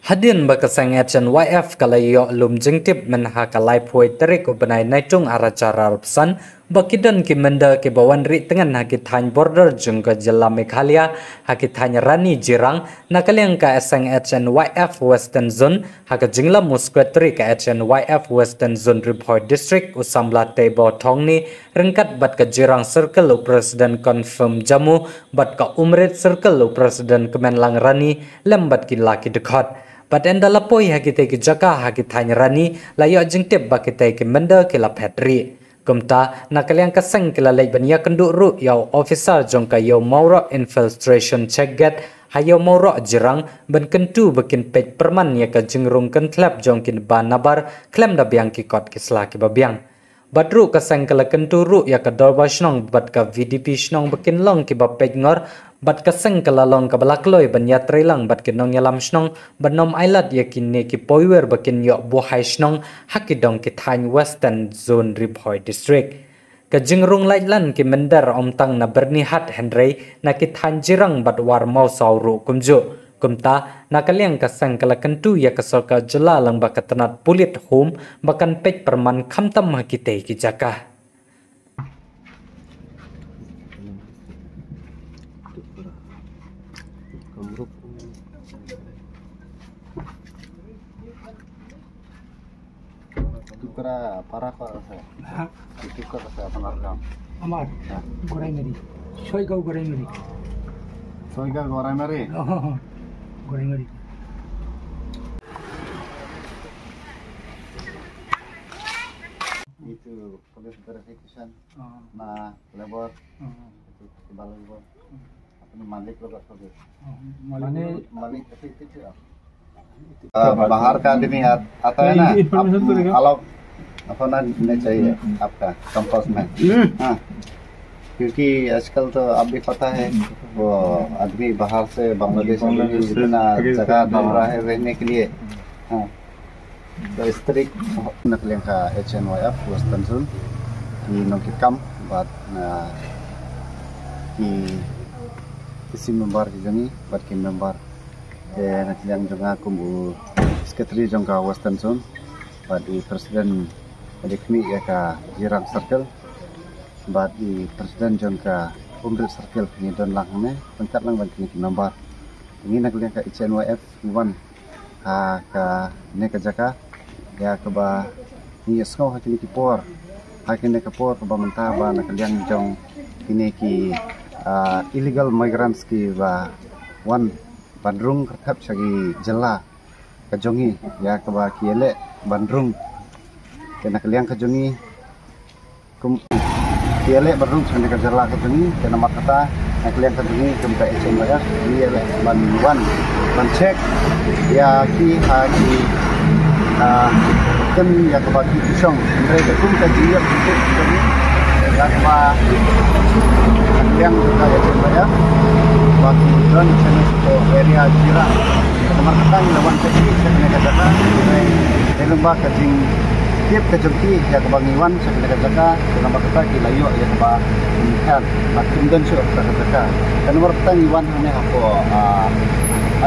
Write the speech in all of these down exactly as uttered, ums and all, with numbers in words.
Hadien ba ka seng H N Y F ka la ïoh lum jingtip mynha ka laiphew tarik u bnai Naitung arhajar arphew san ba ki don ki mynder kiba wan rieh tngen ha ki thaiñ border jong ka jylla Meghalaya, ha ki thaiñ Rani Jirang, na ka liang ka seng H N Y F Western Zone, ha ka jinglam u Secretary ka H N Y F Western Zone Ri Bhoi District u samla Teibaw Thongni, ryngkat bad ka Jirang Circle u President Confirm Jamu, bad ka Umrit Circle u President Kmenlang Rani, lem bad ki la ki dkhot. Bad ynda la poi ha kitei ki jaka ha ki thaiñ Rani, la ïoh jingtip ba kitei ki mynder ki la phet rieh. Kumta, na ka liang ka seng ki la leit ban ïakynduh ruh ïa u officer jong ka Ïew Mawroh Infiltration Check Gate ha Ïew Mawroh Jirang, ban kyntu ba kin peit pyrman ïa ka jingrung kynthlep jong ki ba nabar khlem da biang ki kot ki sla kiba biang. Bad ruh ka seng ka la kyntu ruh ïa ka Dorbar Shnong bad ka V D P Shnong ba kin long kiba peit ngor, bad ka seng ka la long kaba la kloi ban ïatreilang bad ki nongïalam shnong ban ym ailad ïa kine ki poiwer ba kin ïoh buhai shnong ha ki dong ki thaiñ Western Zone Ri Bhoi District. Ka jingrung laitlan ki mynder ym tang na Byrnihat hynrei na ki thaiñ Jirang bad War Mawsaw ruh kumjuh. Kumta, na ka liang ka seng ka la kyntu ïa ka sorkar jylla lyngba ka tnat pulit home ba kan peit pyrman khamtam ha kitei ki jaka. Tukra para ko ase. Ha? Tukra ko ase apnar gam. Amar. Ha. Goraimari. Soigaon Goraimari. Soigaon Goraimari. Oh, Goraimari. Itu police verification. Oh. Na labor. Oh. Itu kembali labor. Hmm. Apne malik logo thode. Oh, malik. Malik, malik, itu, itu, itu. अ, बाहर का आदमी आ-, आता है ना, आप अलग होना नहीं चाहिए आपका कंपास में। हाँ, क्योंकि आजकल तो आप भी पता है, वो आदमी बाहर से, बांग्लादेश से भी इतना जगह ढूंढ रहा है रहने के लिए। हाँ। Ka strik na ka liang ka H N Y F Western Zone, ki nongkitkam bad na ki, ki sim member ki jong ngi bad ki member. Te na ka liang jong nga kum u secretary jong ka Western Zone bad i president, bad i khmih ïa ka Jirang Circle bad i president jong ka Umrit Circle, ngi don lang hangne ryngkat lang bad kine ki member. Ngi na ka liang ka H N Y F ngi wan ha kane ka jaka ïa kaba ngi ïohsngew ha kine ki por, ha kane ka por kaba mynta ba na ka liang jong kine ki, ah, illegal migrants kiba wan ban rung kyrthep sha ki jylla ka jong ngi ïa kaba ki ïaleh ban rung. Te na ka liang ka jong ngi kum ki ïaleh ban rung sha kane ka jylla ka jong ngi, te namar kata na ka liang ka jong ngi kum ka H N Y F ngi ïaleh ban wan ban check ïa ki ha ki, ah, kum ïa kaba ki shong. Hynrei ka kum ka jingïaleh ka jong ngi ïa kaba na ka liang ka H N Y F ba ki don sha kane ka area Jirang. Namar kata ngi la wan check sha kane ka jaka. Hynrei dei lyngba ka jingtip ka jong ki ïa kaba ngi wan sha kane ka jaka, te namar kata ki la ïoh ïa kaba ngi khang, bad kim don shuh ha kata ka jaka. Te namar kata ngi wan hangne hapoh, ah,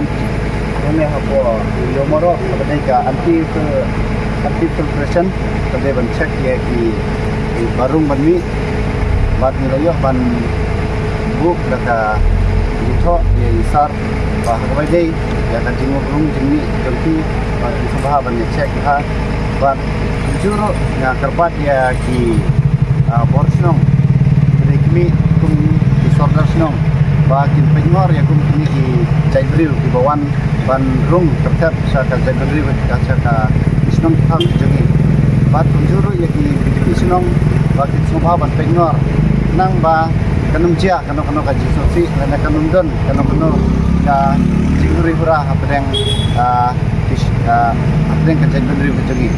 an-, hangne hapoh Ïew Mawroh, kaba dei ka anti, anti filtration, ka dei ban check ïa ki, ki ba rung ban mih, bad ngi la ïoh ban buh da ka jingthoh ïa i sar ba ha kaba dei ïa ka jingrung jingmih jong ki, bad ngi sngewbha ban ïa check ha, bad kumjuh ruh nga kyrpad ïa ki, ah, bor shnong, ki khmih kum ki sordar shnong ba kin pynngor ïa kum kine ki jaitbynriew kiba wan ban rung kyrthep sha ka jaitbynriew, ka sha ka shnong ki thaw ki jong ngi. Bad kumjuh ruh ïa ki B J P shnong ba kin sngewbha ban pynngor, khnang ba kan ym jia kano kano ka jingsngewsih lane kan ym don kano kano ka jinghuri hura hapdeng, ah, ki sh-, ah, hapdeng ka jaitbynriew ka jong ngi.